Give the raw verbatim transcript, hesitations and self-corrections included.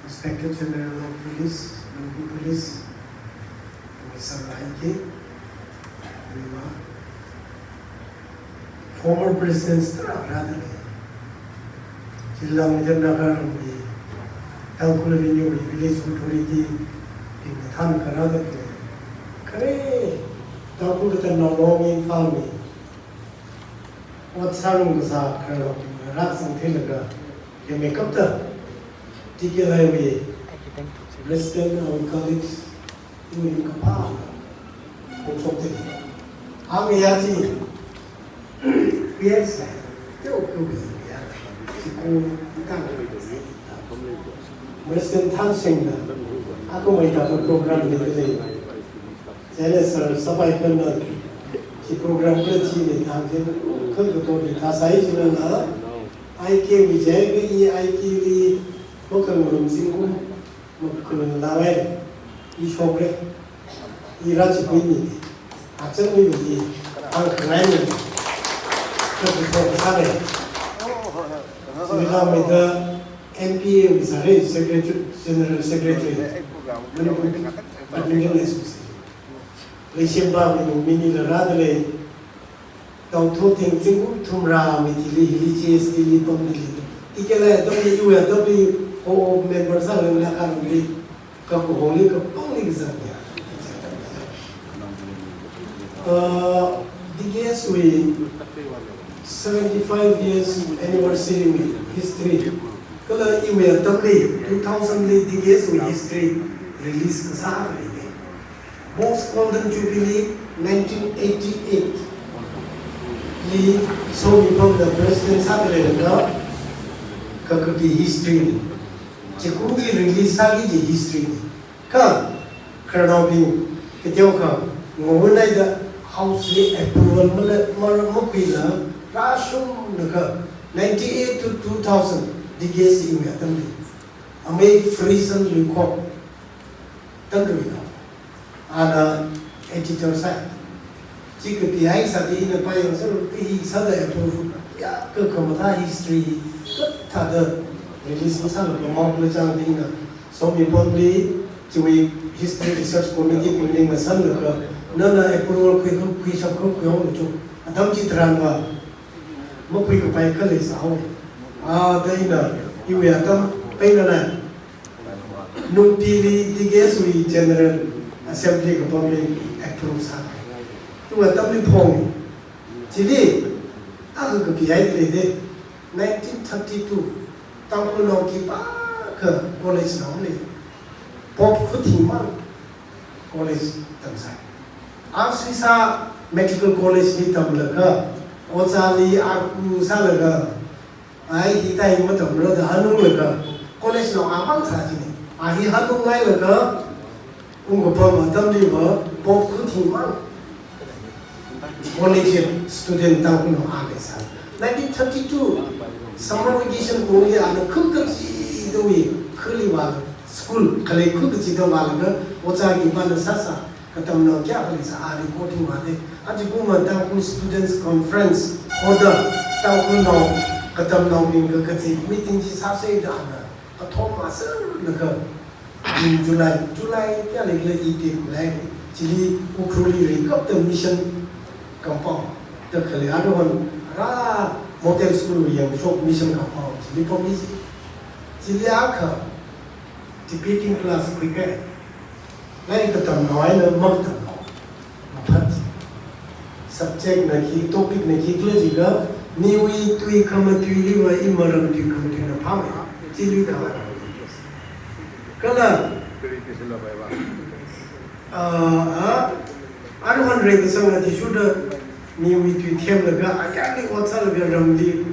Inspector General of Police, Manipur Police, Mister Raike, Rima, former President Stra Radale, Jillam Nagar, Tangkhul Revenue Village Authority, Nathan Karadale, Kare, Tangkhul Katanao Longin Farmi, Wat Sarung Kasa Karo, Rak Sangthelaga, Yame Kapta, T K L I wui President, our colleagues, iwui kapā, kongshok te. Ang ya chi, P S, teo ku bi ya, chi ku tang. President Thansing na, aku mai ta program ni te. Chele sir, sapai kan na, chi program kula chi ni tang je, kan ko to ni ta sai chi na, I K wui je, I K li, ko kan rum sing ku, Makhulun lawai, i shokre, i rachipui ni, achang ni ni, ang khangai ni, kakushok sare. Sila mida M P A wui sare, Secretary, General Secretary, Manipur Badminton Association. Leishemba mi nung mini la rada lei, Tau thoteng zingkum thumrā mi thili hili G S T li pamli. T K L I atamli, iwui atamli, ho member sālala kharumli, kakuhongli kapangli kazang ya. Uh, D K S wui seventy-five years anniversary wui history. Kala iwui atamli, two thousand li D K S wui history release kasā lei. Box Golden Jubilee nineteen eighty-eight li Somi Pamna President sāda leilakha, kakapi history ni. Chikungki release sāki kaji history ni. Kha, khararnaobing, kateokha, ngawunaida house li approval mala, mala makhuila, rāshunglaga, ninety-eight to two thousand, D K S wui atamli. Amei Friesen Luikho, Tangkhul na. Ana editor sāi. Chi kapi ai sāda ina pāyang sālu, hi sāda approve. Ya, kha khamathā history, kathāda release masāla pamao kula chang ding na. Somi Pamli, chiwui History Research Committee bing ning na sanlaga, nana approval khui, khui shap, khui, khuihaolu chu. Atam chitharanva, makhui kapai khalei sāhao. Ah, da ina, iwui atam, paina na. Nungtili D K S wui General Assembly kapamli approve sā. Tua atamli phong. Chili, akha kapi ai lei de. Nineteen thirty-two, Tangkhulnao khipākha college nao lei. Pope Khuthingmang college tamsai. Arsisa Medical College li tamlaga, ojāli arku sālaga, ai hi tai matamra da hanunglaga, college nao amang sā chini. A hi hanungngai laga, ungkapam atamliva, Pope Khuthingmang college student Tangkhulnao a leisā. Nineteen thirty-two, summer vacation kongli ana khuk kachidawui, khuli vāla, school khalei khuk kachida vālaga, ojā khipāna sāsā, katamnao kayākha leisā, a recording vāde. Aja kuma Tangkhul Students Conference, hoda, Tangkhulnao, katamnaobing kakachi meeting chi sāsei da ana, athom masālaga, June, July, July kayāli khala i te kulai, chili Ukhrulli rikapta mission compound, da khalei aruihon rā model school yangshok mission compound, chili pamli chi. Chili akha, debating class khuikai. Lairik katamnao eina makatamnao maphat. Subject na khi, topic na khikhala jiakha, miwui tui khamatuiliva imaram tui khamatuina phāmei. Chili kha. Kala, ah, ah, aruihon reikasang athishurda, miwui tui themlaga, ayarli ot sālaga ramli,